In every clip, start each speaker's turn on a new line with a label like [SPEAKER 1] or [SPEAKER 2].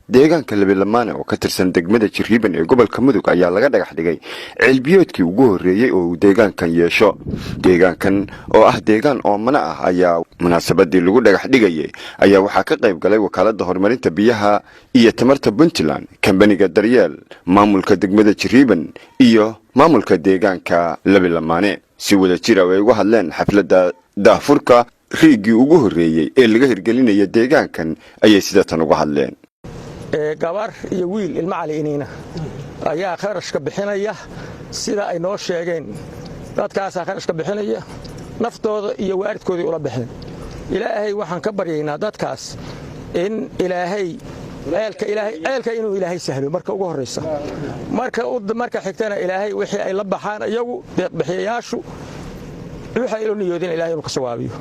[SPEAKER 1] Deegaanka Labilamaane oo ka tirsan degmada Jiriiban ee gobolka Mudug ayaa laga dhagax dhigay ceelbiyoodkii ugu horreeyey oo uu deegaankan yeesho. Deegaankan oo ah deegaan oomana ah ayaa munaasabadii lagu dhagax dhigayay ayaa waxaa ka qayb galay Wakaaladda Horumarinta Biyaha iyo Tamarta Puntland, kambaniga Daryeel, maamulka degmada Jiriiban iyo maamulka deegaanka Labilamaane. Si wada jira ay uga hadleen xafladda daahfurka riiggii ugu horreeyey ee laga hirgelinaya deegaankan ayay sida tan uga hadleen.
[SPEAKER 2] Gabar iyo wiil ilmo Cali Iniina ayaa kharashka bixinaya. Sida ay noo sheegeen, dadkaasaa kharashka bixinaya, naftooda iyo waalidkoodii ula baxeen. Ilaahay waxaan ka baryaynaa dadkaas in Ilaahay ceelka inuu Ilaahay sahlo marka ugu horraysa, marka xigtana Ilaahay wixii ay la baxaan iyagu deeqbixiyayaashu wixii ay ula niyoodeen Ilahay inuu ka sawaabiyo.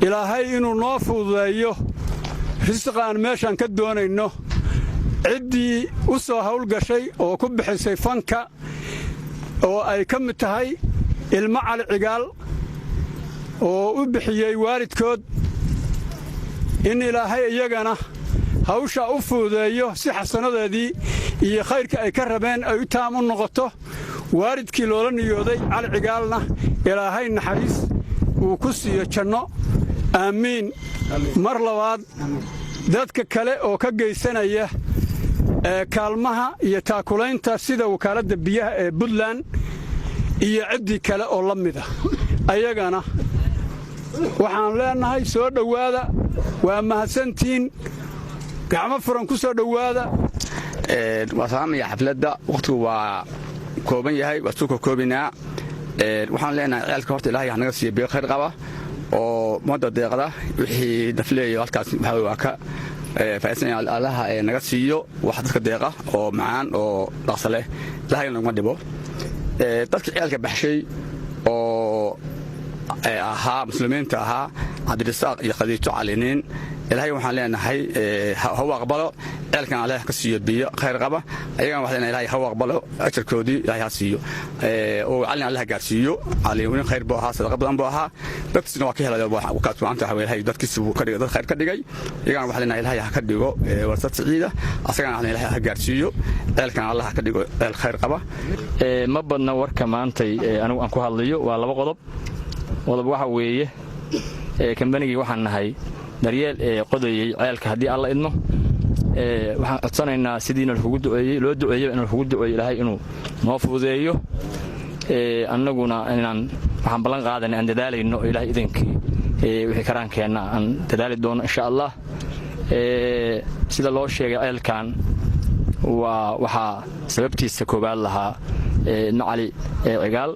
[SPEAKER 3] Ilaahay inuu noo fududeeyo risiqaan meeshaan ka doonayno. Ciddii u soo hawlgashay oo ku bixisay fanka oo ay ka mid tahay ilmo Cali Cigaal oo u bixiyey waalidkood, in Ilaahay iyagana hawsha u fududeeyo si xasanadeedii iyo khayrka ay ka rabeen ay u taam u noqoto. Waalidkii loola niyooday Cali Cigaalna Ilaahay naxariis uu ku siiyo janno, aamiin. Mar labaad, dadka kale oo ka geysanaya kaalmaha iyo taakulaynta, sida Wakaaladda Biyaha ee Puntland iyo ciddii kale oo la mida, ayagana waxaan leennahay soo dhowaada, waa mahadsantihiin, gacmo furan ku soo dhowaada.
[SPEAKER 4] Waa salaamaya xafladda. Wakhtigu waa kooban yahay, waa soo kokoobinaa. Waxaan leenahay ciyaalka horta Ilahay hanaga siiyo biyo khayr qaba oo ummadda deeqda. Wixii nafleeyo halkaas waxaa waa ka faa'iidsanaya. Allaha naga siiyo wax dadka deeqa oo macaan oo dhaqso leh, Ilahay naguma dhibo. Dadka ciyaalka baxshay oo ahaa muslimiinta ahaa, Cabdirasaaq iyo Khadiijo Caliniin, Ilaahay waxaan leenahay ha u aqbalo ceelkan, Alle ka siiyo biyo khayr qaba. Ayagana waxaan leenahay Ilahay ha u aqbalo ajarkoodii, Ilahay ha siiyo oo Calin Alle ha gaarsiiyo. Calin khayr buu ahaa, sadaqa badan buu ahaa, dadkiisna waa ka helay. Wakaas maanta waxa Ilahay dadkiisa buu ka dhigay, dad khayr ka dhigay. Iyagana waxaan leenahay Ilahay ha ka dhigo warsad siciida, asagana waxaan Ilahay ha gaarsiiyo ceelkan, Alle ha ka dhigo ceel khayr qaba.
[SPEAKER 5] Ma badna warka maantay anigu aan ku hadlayo, waa laba qodob. Qodob waxa weeye, kambanigii waxaan nahay Daryeel ee qodayey ceelka. Haddii Alla idmo, waxaan codsanaynaa sidiina lakugu duceeyey, loo duceeyey, in lakugu duceeyo Ilaahay inuu noo fududeeyo. Annaguna inaan waxaan ballan qaadana aan dadaalayno, Ilahay idankii wixii karaankeenna aan dadaali doono, insha Allah. Sida loo sheegay, ceelkan waa waxaa sababtiisa koowaad lahaa Ibnu Cali Cigaal,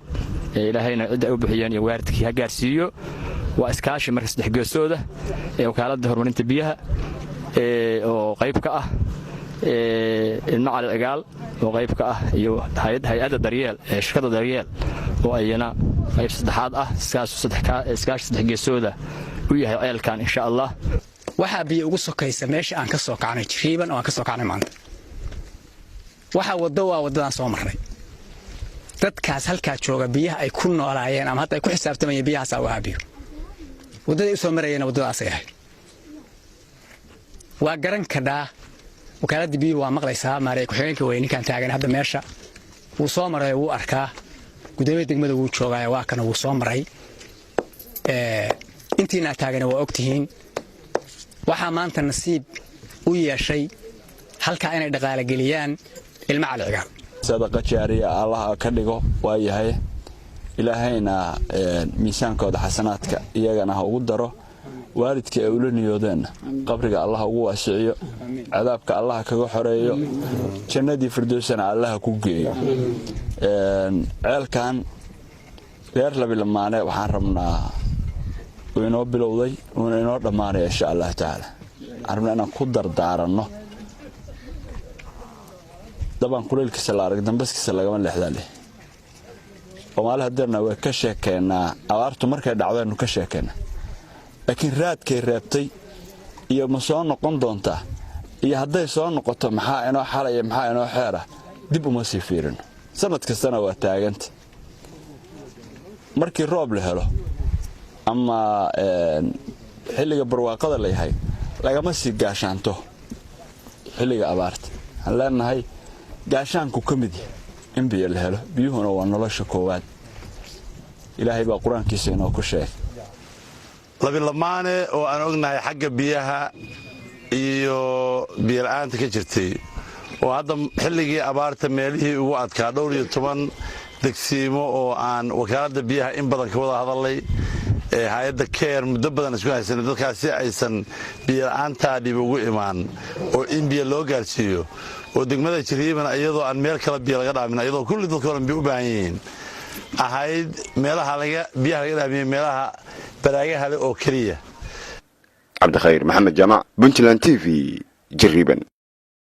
[SPEAKER 5] Ilaahayna cidda ay u bixiyeen iyo waalidkii ha gaarsiiyo. Waa iskaashi marka saddex geesooda ee Wakaaladda Horumarinta Biyaha oo qayb ka ah, Ilmo Cali Cigaal oo qayb ka ah, iyo hay-adda Daryeel ee shirkadda Daryeel oo ayana qayb saddexaad ah. Iskaashi saddex geesooda u yahay ceelkan, insha Allah.
[SPEAKER 6] Waxaa biyo ugu sokaysa meesha aan ka soo kacnay, Jiriiban oo aan ka soo kacnay maanta. Waxaa waddo waa waddadaan soo marnay. Dadkaas halkaa jooga biyaha ay ku noolaayeen ama hadda ay ku xisaabtamayeen biyahaasaa u ahaa biyo. Waddaday u soo marayeenna waddadaasay ahayd. Waa garan kadhaa wakaaladda biyuhu waa maqlaysaa. Maarey ku-xigeenka wey ninkaan taagan hadda meesha, wuu soo maray, wuu arkaa. Gudoomiya degmada wuu joogaaya, waa kana, wuu soo maray. Intiinaa taagana waa ogtihiin. Waxaa maanta nasiib u yeeshay halkaa inay dhaqaalogeliyaan ilmo Cali Cigaal.
[SPEAKER 7] Sadaqa jaariya Allaha ka dhigo, waa yahay. Ilaahayna miisaankooda xasanaadka iyagana ha ugu daro. Waalidkii ay ula niyoodeenna qabriga Allaha ugu waasiciyo, cadaabka Allaha kaga xoreeyo, jannadii firdowsana Allaha ku geeyo. Ceelkan reer Labilamaane waxaan rabnaa uu inoo bilowday uuna inoo dhammaanaya, insha Allahu tacaala. Waxaan rabnaa inaan ku dardaaranno. Dabaan kuleylkiisa la arag dambaskiisa lagama leexdaa leh. Soomaali hadeerna way ka sheekeynaa, abaartu markay dhacdaynu ka sheekeynaa, laakiin raadkay reebtay iyo ma soo noqon doontaa iyo hadday soo noqoto maxaa inoo xalaya, maxaa inoo xeera, dib uma sii fiirino. Sanad kastana waa taaganta. Markii roob la helo ama xilliga barwaaqada la yahay lagama sii gaashaanto. Xilliga abaarta waxaan leenahay gaashaanku ka mid yahay in biyo la helo. Biyuhuna waa nolosha koowaad. Ilaahay baa Qur-aankiisa inoo ku sheegay.
[SPEAKER 8] Labilamaane oo aan ognahay xagga biyaha iyo biyola'aanta ka jirtay, oo hadda xilligii abaarta meelihii ugu adkaa, 14 degsiimo oo aan wakaaladda biyaha in badan ka wada hadalnay, hay-adda CARE muddo badan isku haysanay, dadkaas si aysan biyola'aantaa dhib ugu imaan oo in biyo loo gaarsiiyo, oo degmada Jiriiban iyadoo aan meel kale biyo laga dhaamin, iyadoo kulli dadka oran biyo u baahan yihiin, ahayd meelaha biyaha laga dhaamiyey meelaha baraagaha leh oo keliya.
[SPEAKER 1] Cabdikhayr Maxamed Jaamac, Puntland TV, Jiriiban.